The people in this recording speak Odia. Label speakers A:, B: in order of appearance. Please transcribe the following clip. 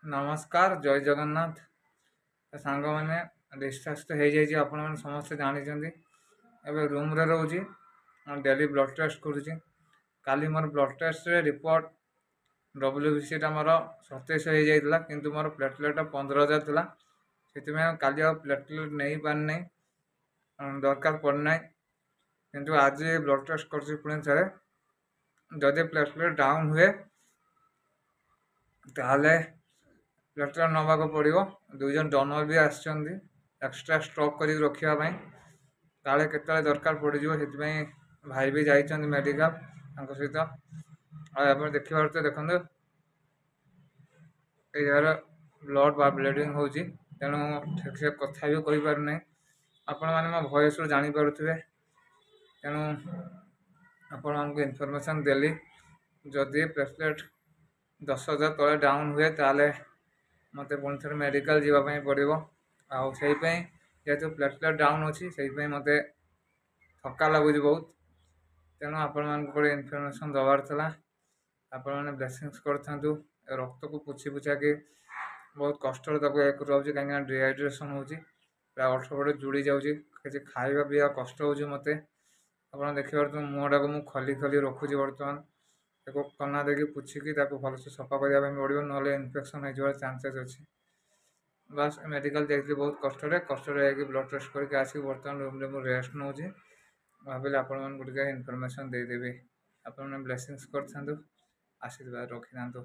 A: ନମସ୍କାର, ଜୟ ଜଗନ୍ନାଥ ସାଙ୍ଗମାନେ। ଡିସଚାର୍ଜ ତ ହେଇଯାଇଛି, ଆପଣମାନେ ସମସ୍ତେ ଜାଣିଛନ୍ତି। ଏବେ ରୁମ୍ରେ ରହୁଛି, ଡେଲି ବ୍ଲଡ଼ ଟେଷ୍ଟ କରୁଛି। କାଲି ମୋର ବ୍ଲଡ଼ ଟେଷ୍ଟରେ ରିପୋର୍ଟ ଡବ୍ଲ୍ୟୁବିସିଟା ମୋର 2700 ହେଇଯାଇଥିଲା, କିନ୍ତୁ ମୋର ପ୍ଲେଟଲେଟ୍ 15,000 ଥିଲା। ସେଥିପାଇଁ କାଲି ଆଉ ପ୍ଲେଟଲେଟ୍ ନେଇପାରିନାହିଁ, ଦରକାର ପଡ଼ିନାହିଁ। କିନ୍ତୁ ଆଜି ବ୍ଲଡ଼ ଟେଷ୍ଟ କରୁଛି ପୁଣି ଥରେ। ଯଦି ପ୍ଲେଟଲେଟ୍ ଡାଉନ୍ ହୁଏ, ତାହେଲେ ପ୍ଲେଟଲେଟ୍ ନେବାକୁ ପଡ଼ିବ। 2 ଜଣ ଡୋନର୍ ବି ଆସିଛନ୍ତି ଏକ୍ସଟ୍ରା ଷ୍ଟକ୍ କରିକି ରଖିବା ପାଇଁ, କାଳେ କେତେବେଳେ ଦରକାର ପଡ଼ିଯିବ। ସେଥିପାଇଁ ଭାଇ ବି ଯାଇଛନ୍ତି ମେଡ଼ିକାଲ ତାଙ୍କ ସହିତ। ଆଉ ଆପଣ ଦେଖିପାରୁଥିବେ, ଦେଖନ୍ତୁ, ଏଇ ଜାଗାରେ ବ୍ଲଡ଼ ବା ବ୍ଲିଡ଼ିଂ ହେଉଛି। ତେଣୁ ଠିକ୍ସେ କଥା ବି କହିପାରୁନାହିଁ। ଆପଣମାନେ ମୋ ଭଏସ୍ରୁ ଜାଣିପାରୁଥିବେ। ତେଣୁ ଆପଣମାନଙ୍କୁ ଇନଫର୍ମେସନ୍ ଦେଲି। ଯଦି ପ୍ଲେଟଲେଟ୍ 10,000 ତଳେ ଡାଉନ୍ ହୁଏ, ତାହେଲେ ମୋତେ ପୁଣି ଥରେ ମେଡ଼ିକାଲ ଯିବା ପାଇଁ ପଡ଼ିବ। ଆଉ ସେଇପାଇଁ ଯେହେତୁ ପ୍ଲେଟଲେଟ୍ ଡାଉନ୍ ଅଛି, ସେଇପାଇଁ ମୋତେ ଥକା ଲାଗୁଛି ବହୁତ। ତେଣୁ ଆପଣମାନଙ୍କୁ ଗୋଟେ ଇନଫର୍ମେସନ୍ ଦେବାର ଥିଲା। ଆପଣମାନେ ବ୍ଲେସିଂସ୍ କରିଥାନ୍ତୁ। ରକ୍ତକୁ ପୋଛି ପୁଛାକି ବହୁତ କଷ୍ଟରେ ତାକୁ ଇଏ କରାହେଉଛି, କାହିଁକିନା ଡିହାଇଡ୍ରେସନ୍ ହେଉଛି, ପୁରା ଓଠ ଫଟ ଜୁଡ଼ି ଯାଉଛି, କିଛି ଖାଇବା ପିଇବା କଷ୍ଟ ହେଉଛି ମୋତେ। ଆପଣ ଦେଖିପାରୁଥିବେ, ମୁହଁଟାକୁ ମୁଁ ଖୋଲି ଖୋଲି ରଖୁଛି ବର୍ତ୍ତମାନ। ତାକୁ କନା ଦେଇକି ପୋଛିକି ତାକୁ ଭଲସେ ସଫା କରିବା ପାଇଁ ପଡ଼ିବ, ନହେଲେ ଇନଫେକ୍ସନ୍ ହେଇଯିବାର ଚାନ୍ସେସ୍ ଅଛି। ବାସ୍, ମେଡ଼ିକାଲ ଯାଇଥିଲି ବହୁତ କଷ୍ଟରେ କଷ୍ଟରେ ଯାଇକି ବ୍ଲଡ଼ ଟେଷ୍ଟ କରିକି ଆସିକି ବର୍ତ୍ତମାନ ରୁମ୍ରେ ମୁଁ ରେଷ୍ଟ ନେଉଛି। ଭାବିଲି ଆପଣମାନଙ୍କୁ ଟିକେ ଇନଫର୍ମେସନ୍ ଦେଇଦେବି। ଆପଣମାନେ ବ୍ଲେସିଂସ୍ କରିଥାନ୍ତୁ, ଆଶୀର୍ବାଦ ରଖିଥାନ୍ତୁ।